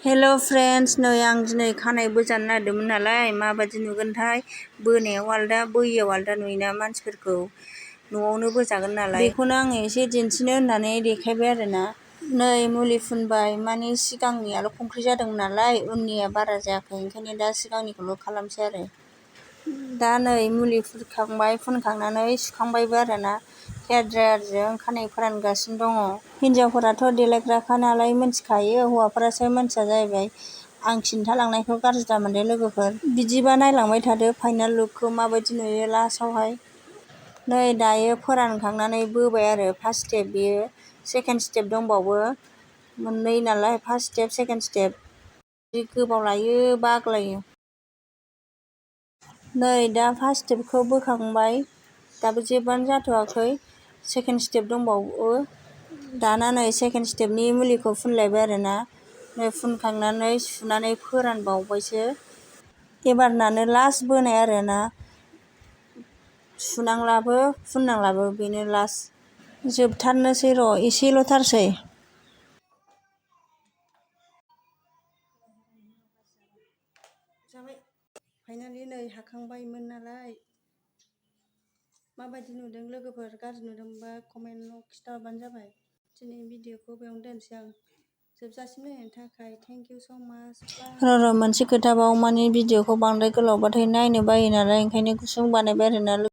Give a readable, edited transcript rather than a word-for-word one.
हेल' friends, नै आं दिनै खानाय बोजानो नागिरदोंमोन नालाय माबायदि नुगोनथाय। बोनायाव आलदा बोयियाव आलदा नुयोना मानसिफोरखौ। न'आवनो बोजागोन नालाय बेखौनो आङो एसे दिन्थिनो होननानै देखायबाय आरोना। नै मुलि फुनबाय, माने सिगांनियाल' खंख्रि जादोंमोन नालाय उननिया बारा जायाखै, ओंखायनो दा सिगांनिखौल' खालामसै आरो। दा नै मुलि फुनखांबाय, फुनखांनानै सुखांबायबो आरोना। हेयार ड्रायारजों खानाय फोरानगासिनो दङ। हिनजावफोराथ' देलायग्राखा नालाय मिन्थिखायो, हौवाफोरासो मिन्थिया जाहैबाय। आं खिन्थालांनायखौ गाज्रि दामोनदे लोगोफोर। बिदिबा नायलांबाय थादो फाइनाल लुकखौ माबायदि नुयो लास्टआवहाय। नै दायो फोरानखांनानै बोबाय आरो फार्स्ट स्टेप बेयो। सेकेन्ड स्टेप दंबावो, मोननै नालाय फार्स्ट स्टेप सेकेन्ड स्टेप। जि गोबाव लायो बाग्लायो। नै दा फार्स्ट स्टेपखौ बोखांबाय, दाबो जेबोआनो जाथ'वाखै। सेकेन्ड स्टेप दंबावो। दाना नै सेकेन्ड स्टेपनि मुलिखौ फुनलायबाय आरोना। नै फुनखांनानै सुनानै फोरानबावबायसो। एबारनानो लास्ट बोनाय आरोना। सुनांलाबो फुननांलाबो, बेनो लास्ट। जोबथारनोसै र', एसेल'थारसै। जाबाय। फाइनालि नै हाखांबायमोन नालाय। माबायदि नुदों लोगोफोर? गाज्रि नुदोंबा कमेन्टआव खिन्थाहरबानो जाबाय। दिनै भिडिअखौ बेयावनो दोनसै आं। जोबजासिम नायनायनि थाखाय थेंक इउ स' माच। र' मोनसे खोथाबाव, माने भिडिअखौ बांद्राय गोलावबाथाय नायनो बायो नालाय, ओंखायनो गुसुं बानायबाय आरोना।